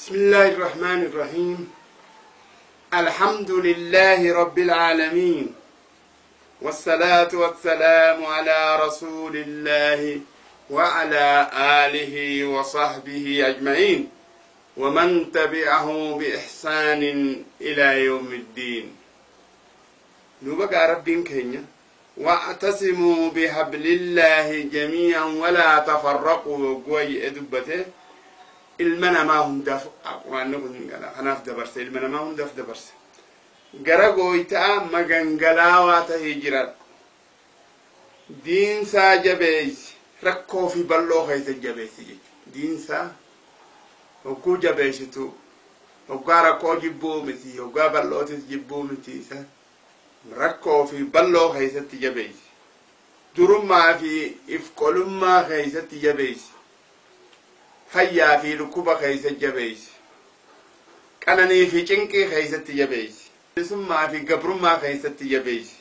بسم الله الرحمن الرحيم. الحمد لله رب العالمين، والصلاة والسلام على رسول الله وعلى آله وصحبه أجمعين ومن تبعه بإحسان إلى يوم الدين. نبقى رب كينيا واعتصموا بحبل الله جميعا ولا تفرقوا قوي أدبته ilma namaa hundaaf quraanni kun kanaaf dabarse, ilma namaa hundaaf dabarse. Gara gooytaa magangalaawaa tahee jira. Diinsaa jabeeysi, rakkoo fi bal'oo keessa jabeessi jechuudha. Diinsaa hogguu jabeessitu hoggaa rakkoo jibbuu miti, hoggaa bal'ootis jibbuu miti, isa rakkoo fi bal'oo keessatti jabeessi. Durummaa fi ifqolummaa keessatti jabeessi. Fayyaa fi dhukkuba keessa jabeessi. Qananii fi cinqii keessatti jabeessi. Bilisummaa fi gabrummaa keessatti jabeessi.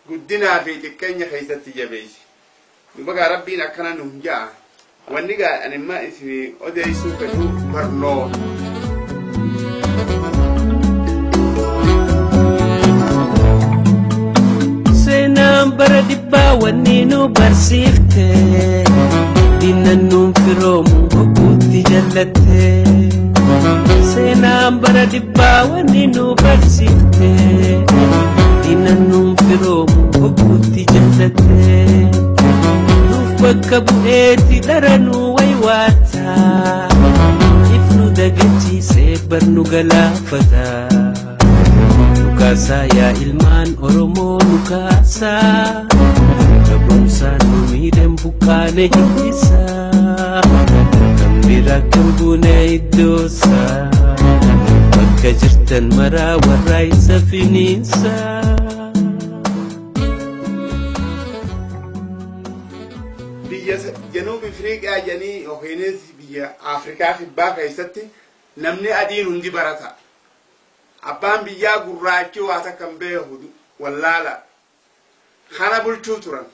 Guddinaa fi xiqqeenya keessatti jabeessi. Dubagaa Rabbiin akkana nuun ja'a. Wanni gaa ani imma isin odeessuu fedhu barnoota. Seenaan bara dhibbaa wanni nu barsiifte, diinnan nuun firoomu hogguutti jallatte. Seenaan bara dhibbaa wanni nu barsiifte, diinnan nuun firoomu hogguutti jallatte. Nuuf bakka bu'eeti dhara nu waywaata, if nu dagachiisee bar nu galaafata. Nukaasaa yaa ilmaan Oromoo nukaasaa, gabrumsaan nu miidhan buqqaane hidhisaa, kan biraa kan buune iddoosaa, bakka jirtan maraa warraa isa finiinsaa. Biyya Januub Afriiqaa jedhanii yookiinis biyya Afrikaa kibbaa keessatti namni adiin hundi barata. Abbaan biyyaa gurraachi waa takka hin beeku, wallaala. Kana bulchuu turan.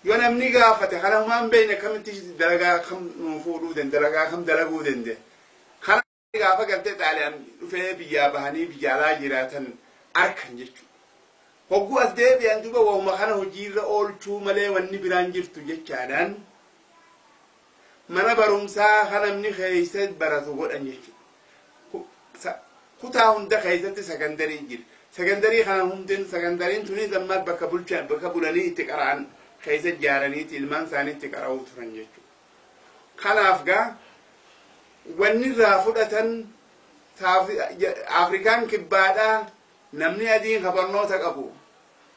Yoo namni gaafate kana humaa hin beekne, akkamitti dalagaa kam nuu fuudhuu danda'a, dalagaa kam dalaguu danda'a? Kana gaafa galtee Xaaliyaan dhufee biyyaa bahanii biyya alaa jiraatan arkan jechuudha. Hogguu as deebi'an duuba wahuma kana hojiirra oolchuu malee wanni biraan jirtu jechaadhaan mana barumsaa kan namni keessa baratu godhan jechuudha. Kutaa hunda keessatti sagandarii jira. Sagandarii kana hundin sagandariin tunis ammaas bakka bulchan bakka bulanii itti qara'an keessa ijaaraniiti ilmaan isaanii itti qara'uu turan jechuudha. Kanaaf gaa wanni irraa fudhatan Afrikaan kibbaadhaa namni adiin barnoota qabu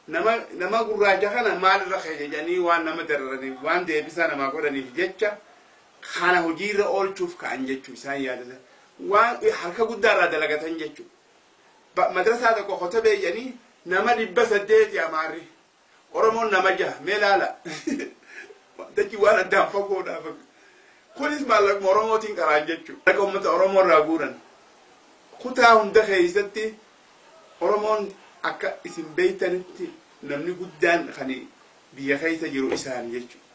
nama gurraacha kana maal irra keessa jedhanii waan nama dararaniif, waan deebisaa namaa godhaniif jecha kana hojiirra oolchuuf ka'an jechuu isaan yaadatan. Waan harka guddaa irraa dalagatan jechuudha. Madrasaa tokko kotobee jedhanii nama 800 amaarri. Oromoon nama 6 mee laala. Dachi waan addaan fagoodhaaf. Kunis maallaquma Oromootiin qaraan jechuudha. Maallaqa uummata Oromoo irraa guuran. Kutaa hunda keessatti Oromoon akka isin beeytanitti namni guddaan kan biyya keessa jiru isaan jechuudha.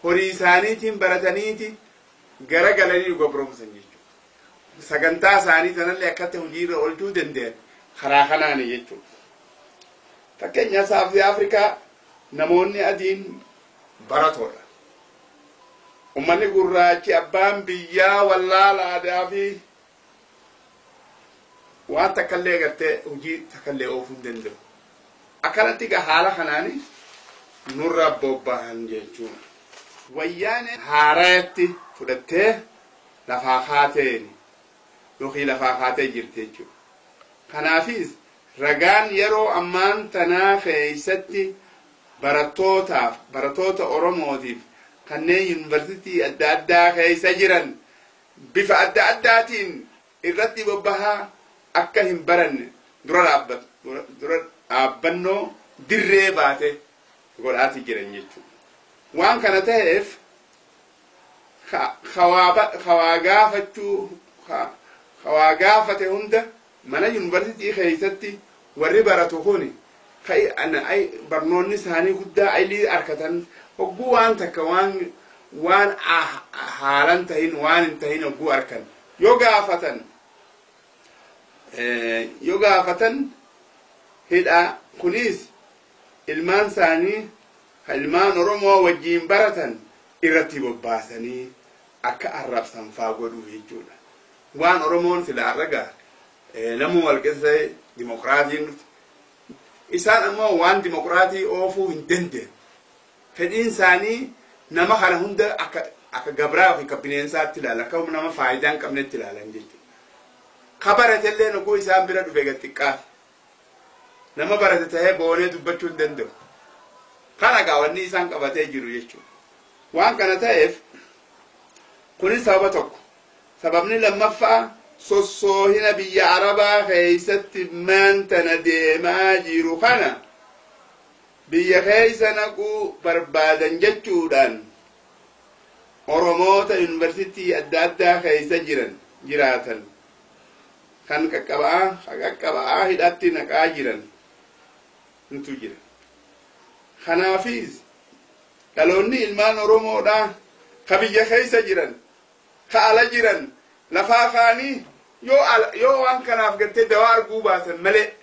Horii isaaniitiin barataniiti gara galanii gabroomsan jechuudha. Sagantaa isaanii sanallee akkatti hojiirra oolchuu danda'an karaa kanaani jechuudha. Fakkeenyaaf Saawuzi Afrikaa namoonni adiin baratoodha. Uummanni gurraachi abbaan biyyaa wallaalaadhaa fi waan takkallee gartee hojii takkallee oofuu hin danda'u. Akkanatti egaa haala kanaani nurra bobbahan jechuudha. Wayyaan haaraatti fudhattee lafaa kaateen yookiin lafaa kaatee jirti jechuudha. Kanaafis ragaan yeroo ammaan tanaa keessatti barattootaaf, barattoota Oromootiif kanneen yuunivarsiitii adda addaa keessa jiran bifa adda addaatiin irratti bobbahaa akka hin baranne dura dhaabbatu, dura dhaabbannoo dirree baate godhaati jiran jechuudha. Waan kana ta'eef hawaa gaafate hunda mana yuunivarsiitii keessatti warri baratu kuni barnoonni isaanii guddaa aylii harkatan hogguu waan takka waan haalan tahin waan hin tahin hogguu harkan Yoo gaafatan hidha kunis ilmaan isaanii ilmaan Oromoo wajjiin baratan irratti bobbaasanii akka arrabsan faa godhuu jechuudha. Waan Oromoon sila arraga namuu walqixa dimokiraatiin dhufte. Isaan ammoo waan dimokiraatii oofuu hin dandeenye. Fedhiin isaanii nama kana hunda akka gabraa yookiin akka bineensaatti ilaalan, akka nama faayidaa hin qabnetti ilaalan jechuudha. Ka baratellee nuguu isaan bira dhufe gad xiqqaate. Nama barate ta'ee boonee dubbachuu hin danda'u. Kana gaa wanni isaan qabatee jiru jechuudha. Waan kana ta'eef kunis sababa tokko. Sababni lammaffaa sossoohina biyya Arabaa keessatti maantana deemaa jiru kana biyya keessa naquu barbaadan jechuudhaan Oromoota yuunivarsiitii adda addaa keessa jiraatan kan qaqqaba'aa hidhatti naqaa jiran intu jira. Kanaafis dhaloonni ilmaan Oromoodhaa ka biyya keessa jiran ka ala jiran lafaa kaanii yoo waan kanaaf gartee dawaa arguu baasan malee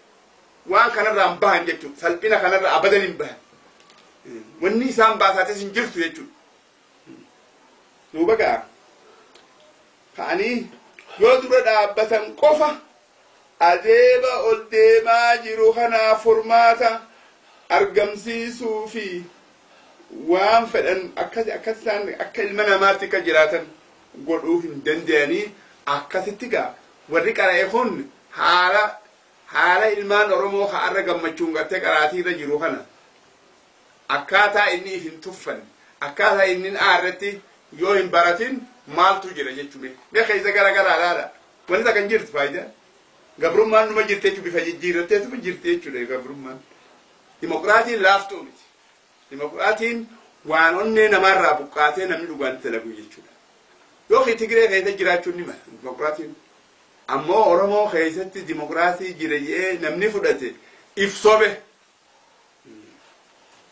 waan kanarraa hin bahan jechuudha. Salphina kanarraa abadan hin bahan. Wanni isaan baasaatis hin jirtu jechuudha. Duuba ga'a. Ka'anii yoo dura dhaabbatan qofa adeeba ol deemaa jiru kanaaf furmaata argamsiisuu fi waan fedhan akkas isaan akka ilma namaatti akka jiraatan godhuu hin danda'anii akkasitti gaa warri qara'e kun haala ilmaan Oromoo ka'arra gammachuun gartee qaraatii irra jiru kana akkaataa inni if hin tuffanne akkaataa inni hin aarretti yoo hin baratin maaltu jira jechuudha. Mee keessa gara garaa laala. Wanti takka hin jirtu faayidaa. Gabrummaan numa jirti jechuudha bifa jijjiirratteetuma jirti jechuudha gabrummaan. Dimokiraatiin laaftuu miti. Dimokiraatiin waan onnee namaarraa buqqaatee namni dhugaan dalagu jechuudha. Yookiin Tigree keessa jiraachuun ni mala dimokiraatiin. Ammoo Oromoo keessatti dimokiraasii jira jedhee namni fudhate if sobe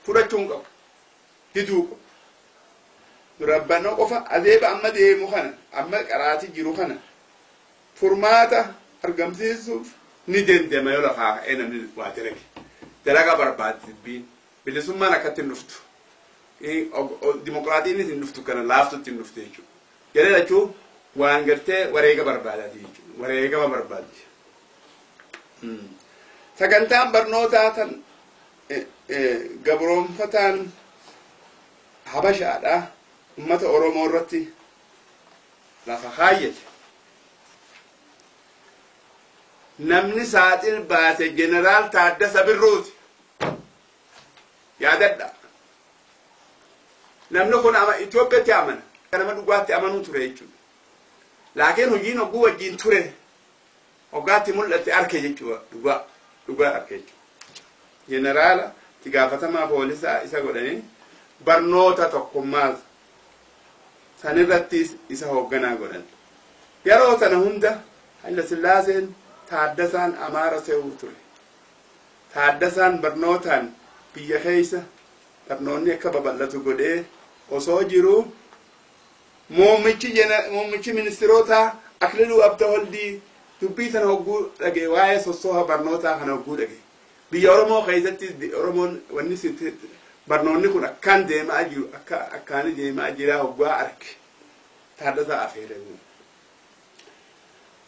fudhachuun qabu. Diduu qabu. Durabbannoo qofa adeeba amma deemu kana amma qaraatii jiru kana furmaata argamsiisuuf ni danda'ama yoo lafaa ka'ee namni waa dalage. Dalagaa barbaaddi dubbiin bilisummaan akkatti hin dhuftu. Dimokiraatiinis hin dhuftu kana laaftutti hin dhuftu jechuudha. Jedhee lachuu waan gartee wareega barbaadaati jechuudha. Wareegama barbaaddi. Sagantaan barnootaa tan gabroonfataan Habashaadha. Ummata Oromoo irratti lafa kaayyate. Namni saaxil baase Jeneraal Taaddasa Birruuti. Yaadadha. Namni kun Itoophiyaatti amana. Nama dhugaatti amanuu ture jechuudha. Laakiin hojiin hogguu wajjin ture hoggaatti mul'atte arke jechuudha. Dhugaa arke jechuudha. Jeneraala itti gaafatamaa poolisaa isa godhanii barnoota tokkummaa sanirrattis isa hoogganaa godhan. Yeroo tana hunda Haayila Sillaaseen Taaddasaan Amaara se'uu ture. Taaddasaan barnootaan biyya keessa barnoonni akka babal'atu godhee osoo jiruu muummichi ministirootaa Akililuu Abdaholdii dubbii tana hogguu dhage waa'ee sossooha barnootaa kana hogguu dhage. Biyya Oromoo keessatti Oromoon wanni barnoonni kun akkaan deemaa jiru akka akkaani deemaa jira hoggaa arge. Taaddasaa afeere.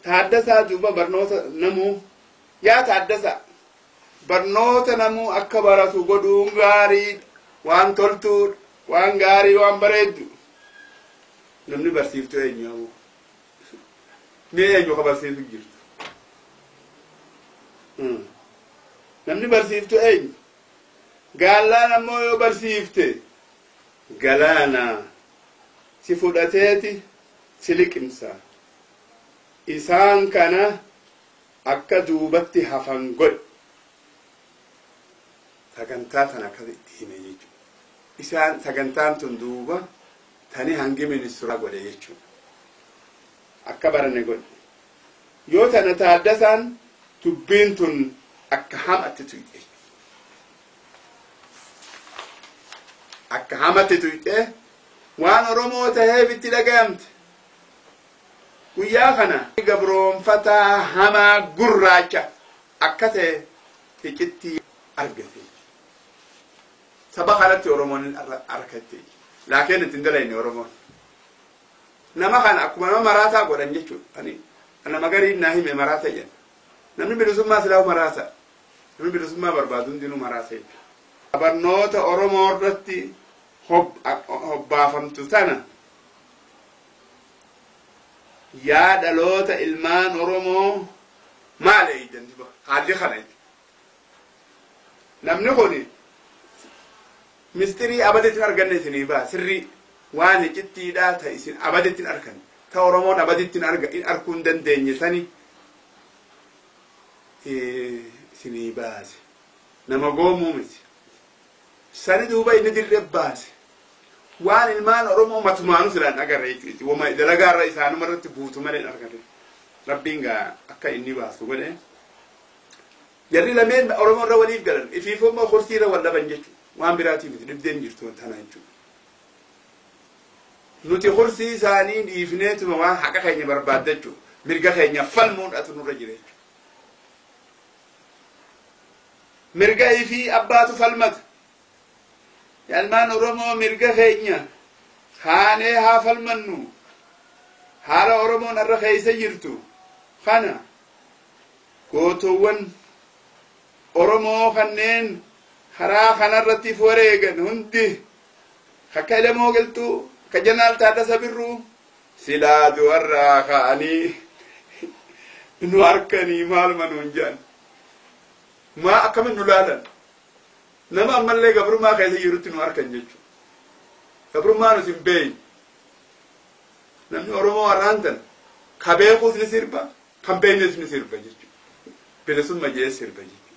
Taaddasaa duuba barnoota namuu yaa Taaddasaa barnoota namuu akka baratu godhuun gaarii waan toltuudha waan gaarii waan bareeddu. Namni barsiiftuu eenyu ammoo? Mee eenyu ka barsiiftu jirtu? Namni barsiiftu eenyu? Gaallaan ammoo yoo barsiifte galaana si fudhateeti si liqimsa. Isaan kana akka duubatti hafan godhe. Sagantaa tana akkasitti hime jechuudha. Isaan sagantaan tun duuba tani hangi ministeera godhe jechuudha. Akka baranne godhe. Yoo tana Taaddasaan dubbiin tun akka hamatti tuyxe. Akka hamatti tuyxe waan Oromoo taheef itti dhagayamte. Guyyaa kana gabroonfataa hamaa gurraacha akka ta'e iccitti argate. Saba kanatti Oromoon argatte. Laakiin ittiin dalayne Oromoon. Nama kana akkuma nama maraataa godhan jechuudha. Ani nama gariin naa hime maraata jedha. Namni bilisummaa silaa maraata. Namni bilisummaa barbaadu hundinuu maraata jechuudha. Barnoota Oromoo irratti hobbaafamtu tana yaa dhaloota ilmaan Oromoo maal eeydan haalli kana jechuudha. Namni kun mistirii abaditti hin arganne isinii ba'a sirrii waan icittiidhaa ta'e isin abaditti hin arganne ta Oromoon abaditti hin arguu hin dandeenye sani isinii baase nama goomuu miti. Sani duuba inni dirree baase waan ilmaan Oromoo matumaanu silaan agarre jechuudha. Wama dalagaarra isaanuma irratti buutu malee hin arganne. Rabbiin gaa akka inni baasu godhe. Jarri lameen Oromoo irra waliif galan ifiifuu immoo kursii irra wal dhaban jechuudha. Waan biraatii miti dhibdeen jirtu tana jechuudha. Nuti kursii isaanii dhiifneetuma waan haqa keenya barbaadda jechuudha. Mirga keenya falmuudhaatu nurra jira jechuudha. Mirga ifii abbaatu falmata. Ilmaan Oromoo mirga keenya haanee haa falmannu. Haala Oromoon har'a keessa jirtu kana gootoowwan Oromoo kanneen karaa kanarratti wareegan hundi akka Elemoo Qilxuu, akka Jeneraal Taaddasaa Birruu silaa du'arraa ka'anii nu harkanii maaluma nuun jedhan. Maa akkamiin nu laalan? Nama ammallee gabrummaa keessa jirutti nu harkan jechuudha. Gabrummaa nuti hin beekne. Namni Oromoo warraan tan ka beekuus ni sirba, kan beeknes ni sirba jechuudha. Bilisummaa jee sirba jechuudha.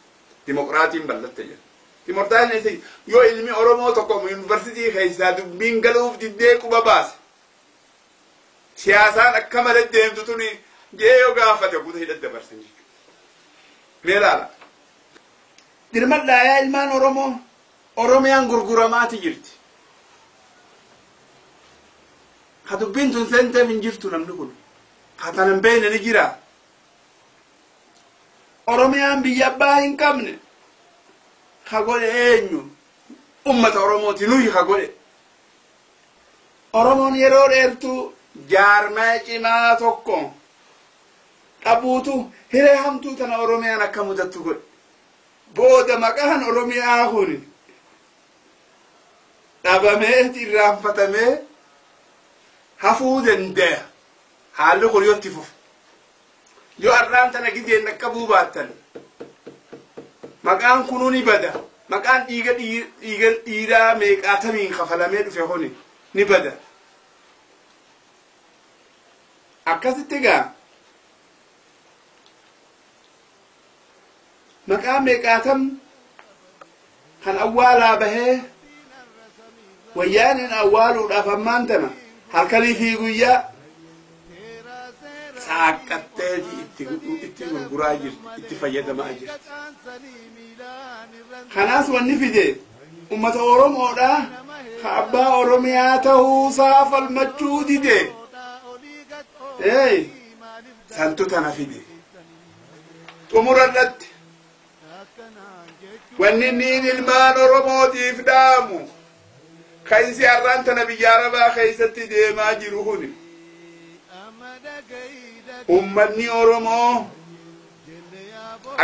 Dimokiraatiin bal'atte jedha. Dimokiraatiin yoo ilmi Oromoo tokko yuunivarsiitii keessaa dubbiin galuuf diddee quba baase. Siyaasaan akka malee deemtu tuni jee yoo gaafate guutuu hidha dabarsan jechuudha. Mee ilaala. Dirmadhaa yaa ilmaan Oromoo Oromiyaan gurguramaati jirti. Ka dubbiin tun seenteef hin jirtu namni kun. Ka tana hin beekne ni jira. Oromiyaan biyya abbaa hin qabne. Ka godhe eenyu? Ummata Oromooti nuyi ka godhe. Oromoon yeroo dheertuu jaarmaa cimaa tokko dhabuutu hiree hamtuu tana Oromiyaan akka mudattu godhe. Booda maqaan Oromiyaa kun dhabamee irraanfatamee hafuu danda'a. Haalli kun yoo itti fufe. Yoo har'aan tana gideen akka buubaattan maqaan kunuu ni bada. Maqaan dhiiga dhiiraa meeqaatamiin kafalamee dhufe kuni ni bada. Akkasitti egaa maqaa meeqaatam kan awwaalaa bahee wayyaaniin awwaaluudhaaf ammaan tana halkanii fi guyyaa saaqqattee itti gurguraa jirti, itti fayyadamaa jirti. Kanaas wanni fide ummata Oromoodhaa ka abbaa Oromiyaa ta'uusaa falmachuu dide. Santu tana fide. Xumura irratti wanni inni ilmaan Oromootiif dhaamu kan isi har'aan tana biyya Arabaa keessatti deemaa jiru kuni ummanni Oromoo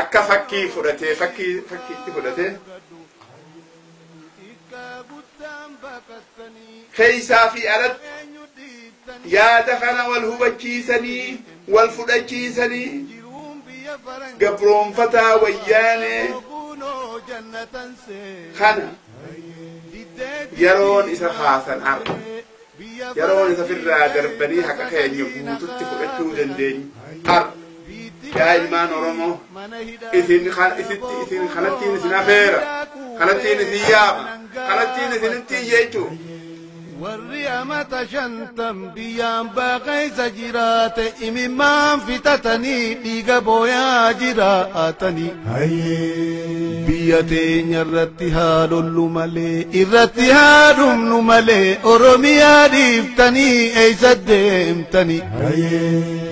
akka fakkii fudhatee fakkiitti fudhatee keessaa fi alatti yaada kana wal hubachiisanii wal fudhachiisanii gabroonfataa wayyaanee kana yeroon isa kaasan har'a yeroon isa firraa darbanii haqa keenya guututti fudhachuu dandeenyu har'a. Yaa ilmaan Oromoo isin isin kanattiin isin afeera, kanattiin isin yaama, kanattiin isinitti jechuun Warri amata 50 biyyaan baaqeessa jiraate imimmaan fitatanii dhiiga booyaa jiraatanii. Biyya teenya irratti haa lollu malee, irratti haa dhumnu malee, Oromiyaa dhiiftanii eessa deemtanii?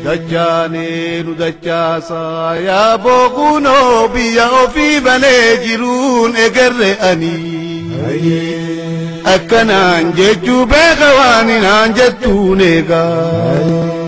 Dachaanee nu dachaasaa yaa bookunoo, biyya ofii malee jiruun egerre ani. Akkanaan jechuu beeka waan hinaan jettuun eegaa.